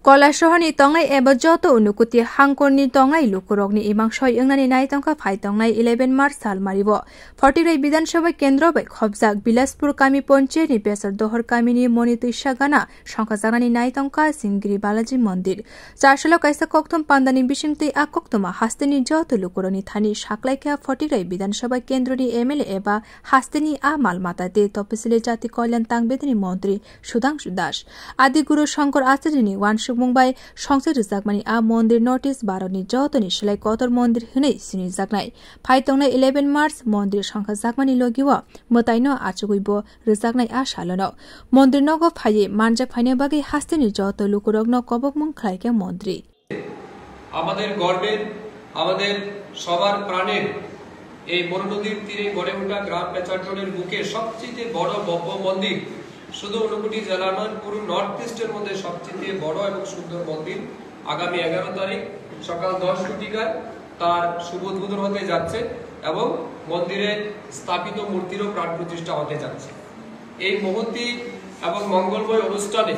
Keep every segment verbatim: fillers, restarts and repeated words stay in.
Kailasahar ni tongnai eba joto Unukuti hangkor ni tongnai lukurok ni imang soi wngnani nai tongkha phai tongnai eleven March salmari o. Photigrai Bidhan Sabha Kendro bai khobjak Bilaspur kami Ponchayat ni Besar Dohor kami ni Moni Twisa gana songkha jaga ni nai tongkha Singiri Balaji Mondir. Chasalo kaisa kokthum panda ni bisingtwi a koktwma haste ni joto lukurok ni thani saklaikha Photigrai Bidhan Sabha Kendro ni M L A eba haste ni a mal mata tei Topisili Jati Kalyan Tang Bedini Montri Sudhangshu Das. Adi Guru Shankar Acharya ni uansukmung bai songchai rwjakmani a mondir notice Bharat ni joto ni silai kotor mondir hwnwi sinijaknai. Phai tongnai eleven March mondir songkha jakmani logi o mwtai no achugwi bo rwjaknai a salono. Mondir nogo phaiwi manjak phaina bagwi haste ni joto lukurok no kobokmung khlaikha montri. আমাদের গর্বের, আমাদের সবার প্রাণের এই মনু নদীর তীরে গড়ে ওঠা গ্রাম পেচারটোলের বুকে সবচেয়ে বড় ভব্য মন্দির, শুধু ঊনকোটি জেলা নয়, পুরো নর্থ ইস্টের মধ্যে সবচেয়ে বড় এবং সুন্দর মন্দির। আগামী এগারো তারিখ সকাল দশ ঘটিকায় তার শুভ উদ্বোধন হতে যাচ্ছে এবং মন্দিরে স্থাপিত মূর্তিরও প্রাণ প্রতিষ্ঠা হতে যাচ্ছে। এই মহতী এবং মঙ্গলময় অনুষ্ঠানে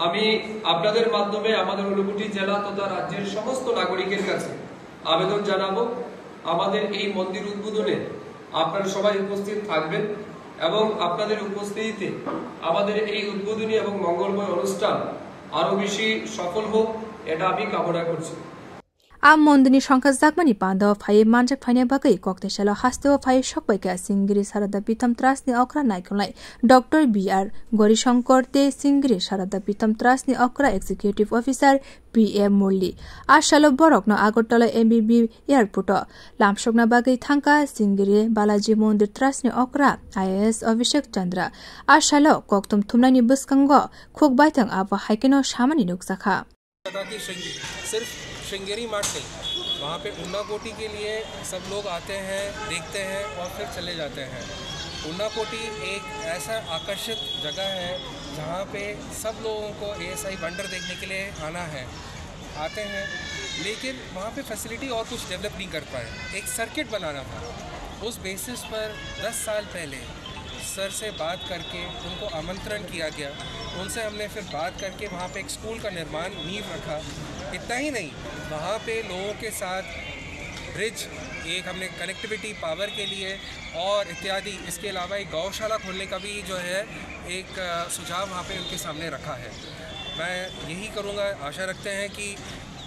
আমি আপনাদের মাধ্যমে আমাদের ঊনকোটি জেলা তথা রাজ্যের সমস্ত নাগরিকের কাছে আবেদন জানাবো, আমাদের এই মন্দির উদ্বোধনে আপনারা সবাই উপস্থিত থাকবেন এবং আপনাদের উপস্থিতিতে আমাদের এই উদ্বোধনী এবং মঙ্গলময় অনুষ্ঠান আরও বেশি সফল হোক, এটা আমি কামনা করছি। A mondirni songkha jakmani pando phaiwi manjak phaina bagwi kokthai salo hasteo phaiwi sokbaikha Singiri Sarada Pitom Trust ni okra naikolnai Doctor B R Gorishankar tei Singiri Sarada Pitom Trust ni okra Executive Officer P A Murli. A salo borokno Agartala M B B Airport o lamsokna bagwi thangkha Singiri Balaji Mondir Trust ni okra I A S Abhishek Chandra. A salo kokthum thumnaini bwskango khuk baithang abo haikheno samani nukjakha. पता कि श्रृंग-, सिर्फ श्रृंगेरी मठ नहीं, वहाँ पे उन्नाकोटी के लिए सब लोग आते हैं, देखते हैं और फिर चले जाते हैं। उन्नाकोटी एक ऐसा आकर्षित जगह है, जहाँ पे सब लोगों को एएसआई वंडर देखने के लिए आना है, आते हैं, लेकिन वहाँ पे फैसिलिटी और कुछ डेवलप नहीं कर पाए। एक सर्किट बनाना था, उस बेसिस पर दस साल पहले सर से बात करके उनको आमंत्रण किया गया। उनसे हमने फिर बात करके वहाँ पे एक स्कूल का निर्माण, नींव रखा। इतना ही नहीं, वहाँ पे लोगों के साथ ब्रिज, एक हमने कनेक्टिविटी पावर के लिए और इत्यादि। इसके अलावा एक गौशाला खोलने का भी जो है एक, अ, सुझाव वहाँ पे उनके सामने रखा है। मैं यही करूँगा, आशा रखते हैं कि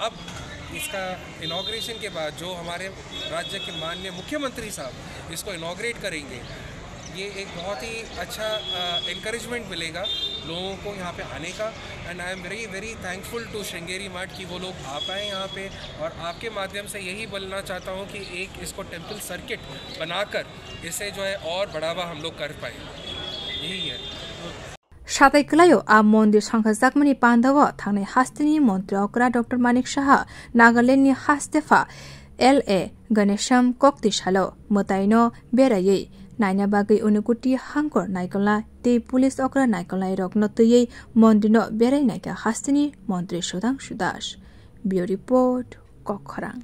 अब इसका इनॉग्रेशन के बाद जो हमारे राज्य के माननीय मुख्यमंत्री साहब इसको इनॉग्रेट करेंगे, ये एक बहुत ही अच्छा, अ, एनकरेजमेंट मिलेगा लोगों को यहाँ पे आने का। And I am very, very thankful to Sringeri मठ कि वो लोग आ पाए यहाँ पे। और आपके माध्यम से यही बोलना चाहता हूँ कि एक इसको टेम्पल सर्किट बनाकर इसे जो है और बढ़ावा हम लोग कर पाए, यही है। Satai kwlaio a mondir songkha jakmani pandao thangnai hasteni montri okra Doctor Manik Saha, Nagalandni hastepha L A Ganesham kokti salo mwtaino beraiwi naina bagwi Unukuti hangkor naikolna tei police okra naikolnairokno twiwi mondirno berai naikha hasteni montri Sudhangshu Das. Bureau Report, Kokkhorang.